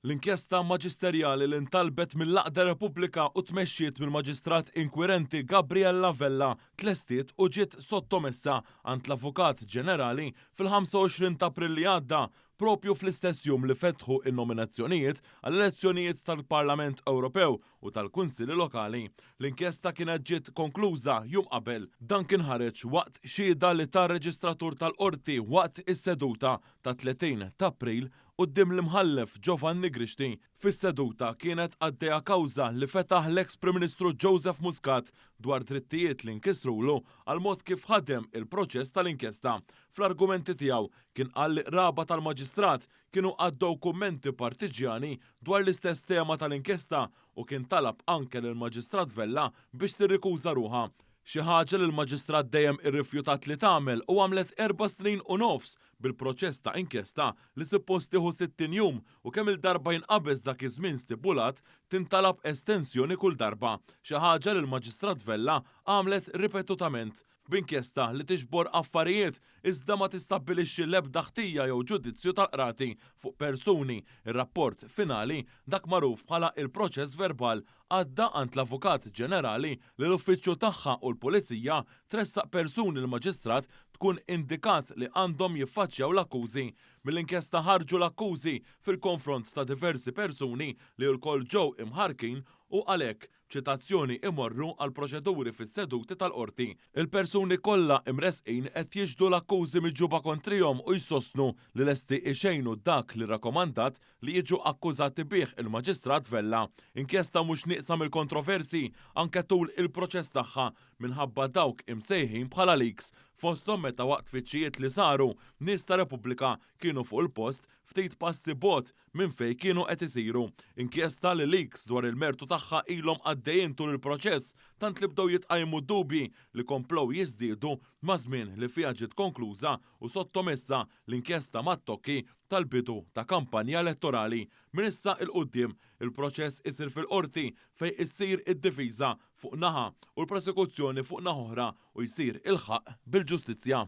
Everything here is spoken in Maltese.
L-inkjesta maġisterjali li ntalbet mill-Għaqda Repubblika u tmexxiet mill-Maġistrat Inkwirenti Gabriella Vella tlestiet u ġiet sottomessa għand l-Avukat Ġenerali fil-25 t'April li għadda, proprju fl-istess jum li fetħu n-nominazzjonijiet għall-elezzjonijiet tal-Parlament Ewropew u tal-Kunsilli Lokali. L-inkjesta kienet ġiet konkluża jum qabel. Dan kien ħareġ waqt xhieda li ta reġistratur tal-Qorti waqt is-seduta tat-30 t'April quddiem l-Imħallef Giovanni Grixti. Fis-seduta kienet għaddejja kawża li fetaħ l-eks Prim Ministru Joseph Muscat dwar drittijiet li nkisrulu għall-mod kif ħadem il-proċess tal-inkjesta. Fl-argumenti tiegħu kien qal li qraba tal-Maġistrat kienu għaddew kummenti partiġġjani dwar l-istess tema tal-inkjesta u kien talab anke lill-Maġistrat Vella biex tirrikuża ruħha. Xi ħaġa li l-Maġistrat dejjem irrifjutat li tagħmel u għamlet erba' snin u nofs bil-proċess ta' inkjesta li suppost tieħu 60 jum u kemm-il darba jinqabeż dak iż-żmien stipulat tintalab estensjoni kull darba. Xi ħaġa li l-Maġistrat Vella għamlet ripetutament. B'inkjesta li tiġbor affarijiet iżda ma tistabbilixxi l-ebda ħtija jew ġudizzju tal-qrati fuq persuni, ir-rapport finali, dak magħruf bħala il-proċess verbal, għadda għand l-Avukat Ġenerali li l-uffiċċju tagħha u l-Pulizija tressaq persuni l-Maġistrat tkun indikat li għandhom jiffaċċjaw l-akkużi. Mill-inkjesta ħarġu l-akkużi fil-konfront ta' diversi persuni li lkoll ġew imħarrkin u għalhekk b'ċitazzjoni imorru għall-proċeduri fis-seduti tal-Qorti. Il-persuni kollha imressqin qed jixhdu l-akkużi miġjuba kontrihom u jsostnu li lesti ixejnu dak li rrakkomandat li jiġu akkużati bih il-Maġistrat Vella. Inkjesta mhux nieqsa mill-kontroversji anke tul il-proċess tagħha minħabba dawk imsejħin bħala leaks, fosthom meta waqt tfittxijiet li saru, nies ta' Repubblika kienu fuq il-post ftit passi bogħod minn fejn kienu qed isiru. Inkjesta li leaks dwar il-mertu tagħha ilhom għaddejjin tul il-proċess tant li bdew jitqajmu dubji li komplew jiżdiedu maż-żmien li fiha ġiet konkluża u sottomessa l-inkjesta mat-tokki tal-bidu ta' kampanja elettorali. Minn issa 'l quddiem, il-proċess isir fil-Qorti fejn issir id-difiża fuq naħa u l-prosekuzzjoni fuq naħa oħra u jsir il-ħaqq bil-ġustizzja.